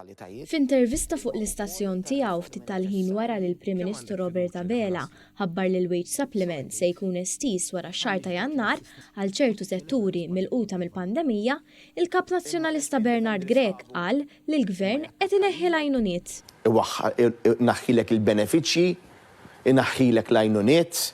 Lokalitajiet. F'intervista fuq l-istazzjon tiegħu ftit tal-ħin wara li l-Prim Ministru Robert Abela ħabbar li l-wage supplement se jkun estiż wara x-xahar ta' Jannar għal ċertu setturi milquta mill-pandemija, il-Kap Nazzjonalista Bernard Grech qal li l-Gvern qed ineħħi l-għajnuniet. Inaħħilek il-benefiċċji, inaħħilek l-għajnuniet,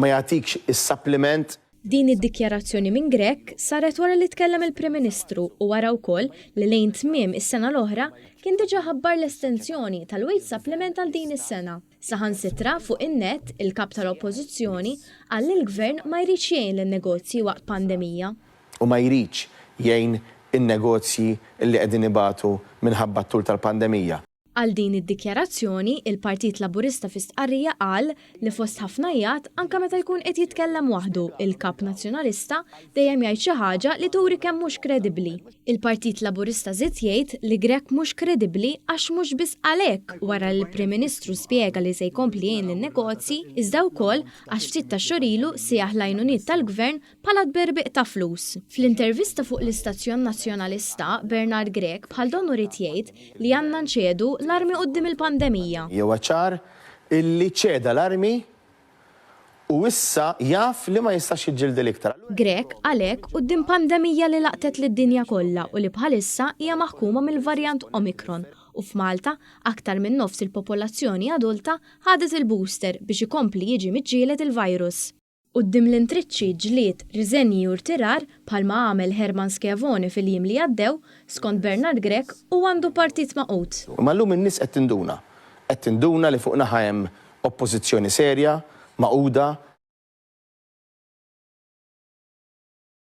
ma jagħtikx is-supplement. Din id-dikjarazzjoni minn Grech saret wara li tkellem il-Prim Ministru u wara wkoll li lejn tmiem is-sena l-oħra kien diġà ħabbar l-estensjoni tal-wage supplement għal din is-sena. Saħansitra fuq in-net, il-Kap tal-Oppożizzjoni qal li l-Gvern ma jridx jgħin lin-negozji waqt pandemija. U ma jridx jgħin in-negozji li qegħdin ibatu minħabba t-tul tal-pandemija. Għal din id-dikjarazzjoni, il-Partit Laburista fi stqarrija qal li fost ħafna għjat, anke meta jkun qed jitkellem waħdu, il-Kap Nazzjonalista dejjem jgħid xi ħaġa li turi kemm mhux kredibbli. Il-Partit Laburista żied jgħid li Grech mhux kredibbli għax mhux biss qal hekk wara li l-Prim Ministru spjega li se jkompli jgħin lin-negozji, iżda wkoll għax ftit tax-xhur ilu sejjaħ l-għajnuniet tal-Gvern bħala tberbiq ta' flus. Fl-intervista fuq l-istazzjon Nazzjonalista, Bernard Grech bħal donnu ried jgħid li għandna nċedu l-armi quddiem il-pandemija. Huwa ċar illi ċeda l-armi u issa jaf li ma jistax jiġġildel iktar. Grech qal hekk quddiem pandemija li laqtet lid-dinja kollha u li bħalissa hija maħkuma mill-varjant Omicron u f'Malta aktar minn nofs il-popolazzjoni adulta ħadet il-booster biex ikompli jiġi miġġieled il-virus. Quddiem l-intriċċi, ġlied, riżenji u rtirar, bħalma għamel Hermann Schiavone fil-jiem li għaddew, skont Bernard Grech, hu għandu partit magħqud. Imma llum in-nies qed tinduna. Qed tinduna li fuq naħa hemm Oppożizzjoni serja, magħquda,